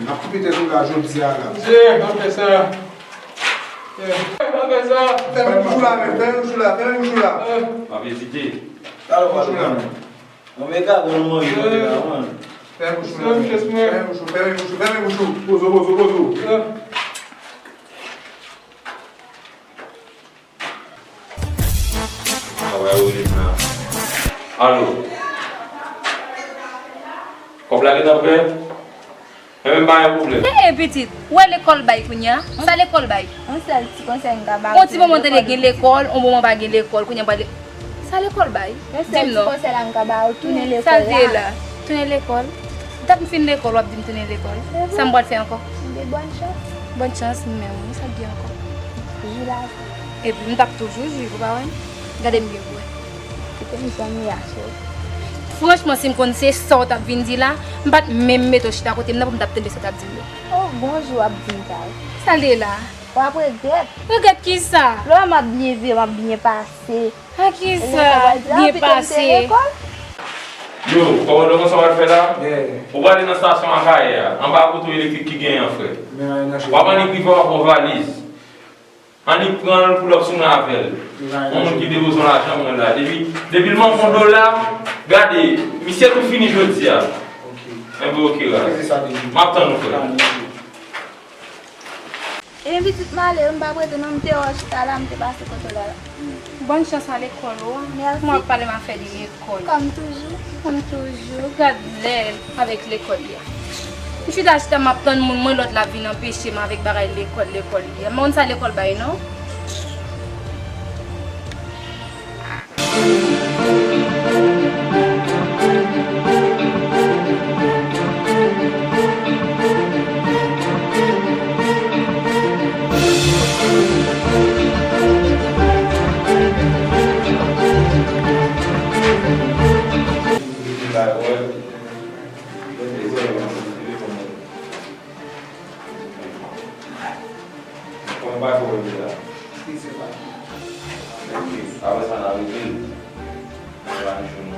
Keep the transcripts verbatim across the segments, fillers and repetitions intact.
Ap koupe tèt ou la jodi a la. Msye, pa fè sa. Eh, pa fè sa. Fèmen bouch ou la menm, fèmen bouch ou la, fèmen bouch ou la. Eh. M ap ezite. Fèmen bouch ou la menm. Mwen mega gwo nan manje kote la, man. Fèmen bouch ou la. Fèmen bouch ou, fèmen bouch ou, fèmen bouch ou. Poze w, poze w, poze w. Eh. Travay ou li la. Alo. Kòb la gentan prè? Mwen menm pa gen pwoblèm. Ee, pitit, ou wè lekòl bay kounye a? Sa lekòl bay? Yon sèl ti konsèy m ka ba w. Yon ti moman tande gen lekòl, yon moman pa gen lekòl, kounye a pral. Sa lekòl bay? Di m non. Yon sèl ti konsèy la m ka ba w, tounen lekòl la. Sa l di la? Tounen lekòl? Dat m fin lekòl, w ap di m tounen lekòl. Sa m pral fè ankò? Bòn chans. Bòn chans, men wi, sa k gen ankò? Jou la. Epi m t ap toujou jwi, ou pa wè m? Gade m byen pou wè. Kite m zanmi a, cheri. Franchman, si m konn se sa w t ap vin di la, m pa t menm mete w chita kote m nan pou m t ap tande sa w t ap di m yo. Oh, bonjou, w ap di m sa. Sa l ye la? W ap regrèt. Regrèt kisa? Lè w wè m ap byen viv, m ap byen pase. A kisa? Byen pase. Yo, kòmandan, konsa w al fè la? Ou prale nan stasyon Akayè a, anba poto elektrik ki genyen an, frè. W ap annik rive, w ap pran valiz. Annik pran l, pull up sou mwen avè l. Yon moun ki depoze yon lajan mwen la. Depi, depi l manke yon dola, gade, misye tou fini jodi a. Enben, oke, raz. M ap tann ou, frè. Ebyen, pitit, m ale wi, m p ap rete non, m te wè w chita la, m te pase kote w la. Bòn chans a lekòl ou. Mèsi. Kòman w ap pale m afè de lekòl? Kòm toujou. Kòm toujou. Gad lè avèk lekòl li a. M chita chita, m ap tann moun, mwen lòt la vin anpeche m avèk bagay lekòl, lekòl li a. M pa konn sa lekòl bay non. Kòman pa fè w la? Apre sa, n a rete l. N a rete l.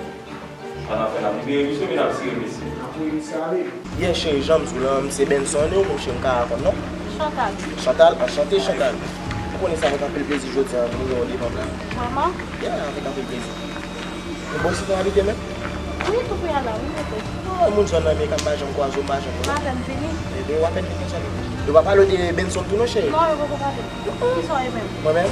An afè n ap libere misye, men n ap tire mesye. N ap voye misye ale. Yè, cheri, jan m di w lan, m se Benson, e ou menm, cheri, m ka konn non? Chantal. Chantal, anchante, Chantal. Ou konnen sa fè anpil plezi jodi a pou nou devan la. Vrèman? Yè, avèk anpil plezi. Ou bon site abite menm? Wi, tou prè a la, wi, mwen te. Ah, moun zòn nan, men k ap pa janm kwaze w, m pa janm konnen. M apèn vini. Ebyen, w apèn vini, sa vle di. Yo pa pale w de Benson tou non, cheri? Non, yo poko pale. Kisa w ye menm? Mwen menm?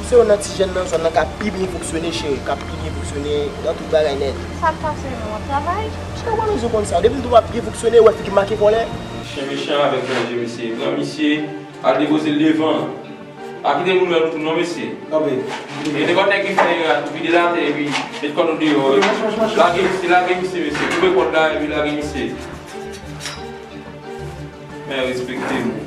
Se youn nan ti jèn nan zòn nan k ap pi byen fonksyone, cheri, k ap pi byen fonksyone nan tout bagay nèt. Sa k pase menm, w ap travay? Cheri, mwen menm, ou konn sa. Depi m di w m ap byen fonksyone, ou wè figi m make vòlè. Chen mechan avèk danje, mesye. Pran misye, al depoze l devan. Pa kite moun wè nou tou non, mesye. Kanpe. E nenpòt nèg ki fè erè a, tou vide l atè epi met kò nou deyò. Lage misye, lage misye, mesye. Koupe kòd la epi lage misye. Men respekte nou.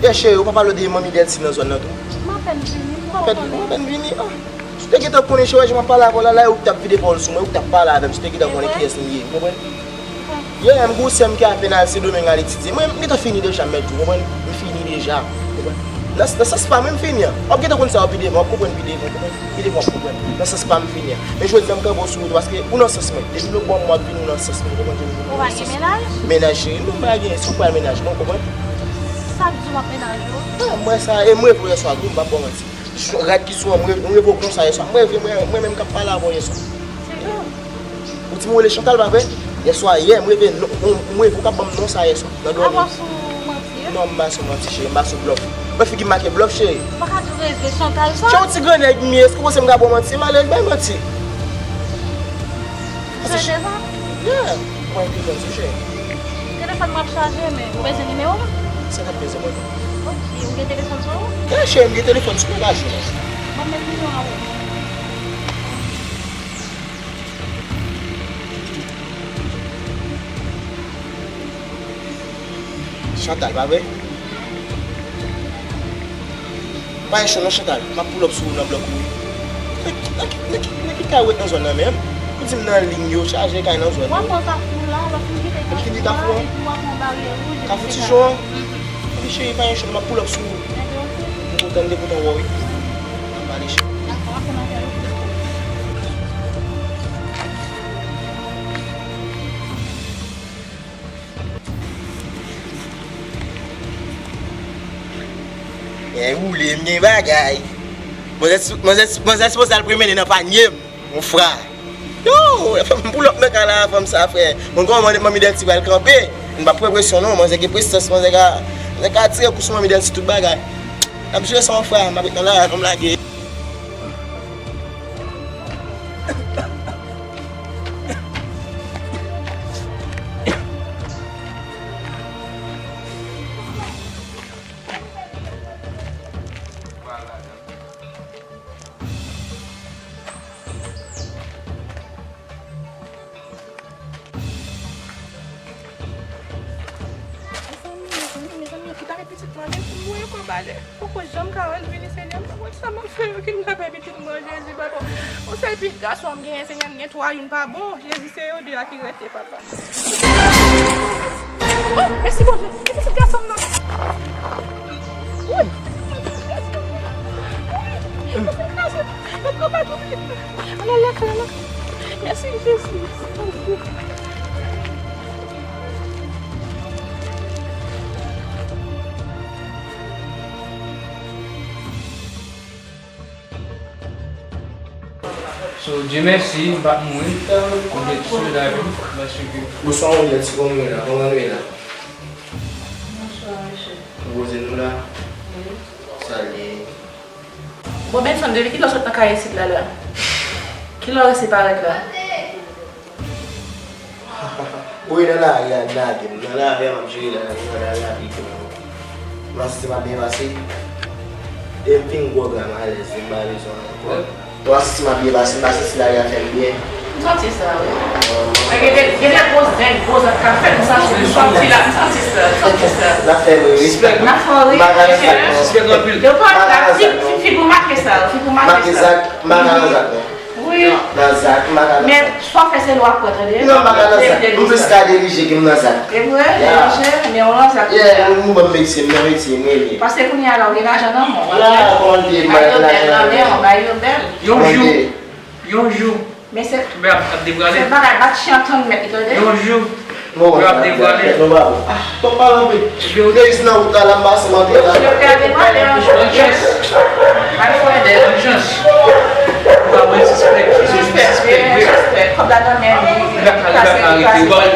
Yè, cheri, ou pa pale w de manmi Delcy nan zòn nan tou? M apèn vini, m poko konnen. Ou apèn vini? Ah. Si w te gentan konnen, cheri, wè jan m ap pale avè w la, la, ou t ap vide pawòl sou mwen, ou t ap pale avè m, si w te gentan konnen kiyès m ye, ou konprann? Yè, m gen yon sè m ki apèn al Sendomeng al etidye. Mwen, m gentan fini deja, m mèt di w, konprann? M fini deja, konprann? Nan, nan sans pa mwen, m fini an. W ap gentan konn sa yo pi devan, w ap konprann pi devan, konprann? Pi devan w ap konprann. Nan sans pa m fini an. Men jodi a m kanpe w sou wout ou, paske ou nan sans mwen. Depi lòt bò m ap vini, ou nan sans mwen, konprann? Ou pa gen mennaj? Mennaj, cheri, non, m pa gen, si w pral mennaj mwen, konprann? Sa k di w ap mennaj ou? Ah, m wè sa, e m reve w yèswa tou, m p ap ba w manti. Rad ki sou an, m reve, m reve w konsa yèswa. M reve, mwen, mwen menm k ap pale avè w yèswa. Se vre? Ou di m ou rele Chantal, pa vre? Yèswa, yè, m reve, non, m, m reve w k ap ban m non sa yèswa. Nan dòmi. Apa w sou manti, wi? Non, m pa sou manti, cheri, m pa sou blòf. Mwen figi m make blòf, cheri. M pa ka di w rele Chantal sa. Cheri, yon ti grannèg m ye, èske w panse m ka ba w manti? M alèz bay manti. Ou rete sa? Yeah. Mwen telefòn sou, cheri. Telefòn mwen ap chaje, men ou bezwen nimewo m? Sa k ap bezwen mwen? Ok, ou gen telefòn sou ou? Yeah, cheri, m gen telefòn sou mwen, pa jwe non. Ban m met nimewo a pou ou. Chantal, pa vre? Pa gen cho non, Chantal, m ap pull up sou ou nan blòk ou wi. Nan ki, nan ki, nan ki kay ou ret nan zòn nan menm? Ou di m nan liy yo chaje kay nan zòn yo. W ap pran Kafou la, w ap fin kite Kafou la, epi w ap pran baryè wouj, epi se Kafou. Kafou Ti Jon an? Mhm. Epi cheri, pa gen cho non, m ap pull up sou ou. Enben, ok. M kontan, m te kontan wè w wi. N ap pale, cheri. Dakò, m ap fè Gen woule, m gen bagay. Manzè, manzè, manzè sipoze al premene nan panye m, mon fra. Yo, m pull up nan kay la, fanm sa, frè. Bon, kòman manmi Delcy pral kanpe? M p ap pran presyon non, manzè gen prestans, manzè ka, manzè ka tire kou sou manmi Delcy tout bagay. N ap jere sa, mon fra, m ap ret nan la, kòm lage. Mezanmi, mezanmi, mezanmi, yo kite pitit mwen, men pou mwen ankò, balè. Poko janm ka wè l vini, Senyè m. Mwen, sa m ap fè yo ki m ka fè pitit mwen, Jezi, papa. Yon sèl pitit gason m genyen, Senyè m, gen twa, youn pa bon. Jezi, se yo de a ki rete, papa. Oh, mèsi Bondye. Ki pitit gason m nan? Wi. Yo pran pa tou vit. Ala lakay la. Mèsi Jezi. So, Dye mèsi, m pa t mouri, m te sou lavi, paske... Bonswa, mon bèl, ti kòman nou ye la? Kòman nou ye la? Bonswa, mesye. Nou poze nou la? Wi. Sa l ye? Bon, Benson, depi kilè w sot nan kay isit la, la? Kilè w resi parèt la? Ou nan lari a, lage m. Nan lari a, m ap jere lari a, nan lari a pito. M asiste m ap byen pase. E m fin gwo gra, m alèz, m pa bezwen ankò. Ou asiste m ap byen pase, m pa santi lari a fè m byen. M santi sa, wi. Men gen de, gen de gwo zèk, gwo zèk k ap fèt, m santi, m santi la, m santi sa, m santi sa. N ap fè ri, wi. N ap fè ri. M pa ka nan zak, non. Yo pa nan zak, non. Figi w make sa, figi w make sa. Make zak, m pa ka nan zak, non. Wi. Nan zak, m pa ka nan zak. Men sa w fè se lwa pran, tande. Non, m pa ka nan zak. M plis ka dirije ke m nan zak. E vre, dirije, men w nan zak. Yeah, nou ban m metye, m nan metye, m renmen. Paske kounye a la, w gen lajan nan men w. Vwala, kòman l ye, m pa gen lajan nan men. Bay yo bèl, bay yo bèl. Yon jou, yon jou. Men se, men ap, ap deprale. Se bagay bat chen antann mèt li, tande. Yon jou. Yo ap deprale. Yo pa bon. Ah, pa pale anpil. Yo te jis nan wout la, la m pase m antre la. Yo te deprale yon jou. Yon chans. Yon chans. Ou pa mwen sispèk. Sispèk, sispèk, wi. Sispèk. Kòb la nan men li. Li pa ka, li pa ka rete. Ou pa wè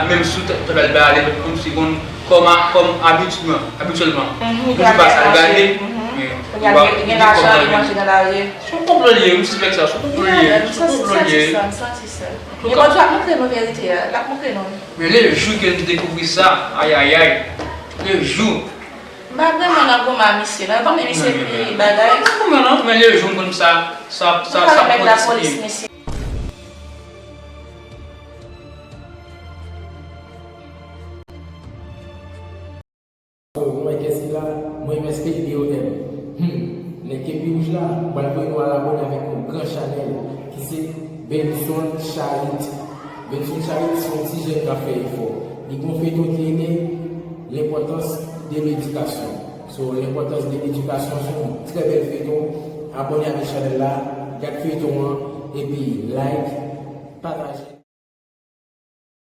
menm sou tèt la, li pa ale, kòm si konn, kòm a, kòm abitidman, abityèlman. Yon jou pase, li gade. Kounye a li gen lajan, li manje nan lari. Se yon konplo l ye, m sispèk sa, se yon konplo l ye, se yon konplo l ye. M santi sa, m santi sa. Men Bondye ap montre nou verite a, l ap montre nou. Men le jou ke nou dekouvri sa, ayayay, le jou. M pa vrèman nan goma misye, non, tann misye pi bagay. M pa nan goma non, men le jou m konn sa, sa, sa, sa pran espri m. Mwen kè sila, mwen M S P D O M. Hmm, nèg kepi wouj la, m pral voye nou al abòne avèk yon gran chanèl ki se Benson Charit. Benson Charit se yon ti jèn k ap fè efò. Li gen yon feyton ki rele L'importance de l'éducation. So, L'importance de l'éducation se yon trè bèl feyton. Abòne avèk chanèl la, gad feyton an, epi like, pataje.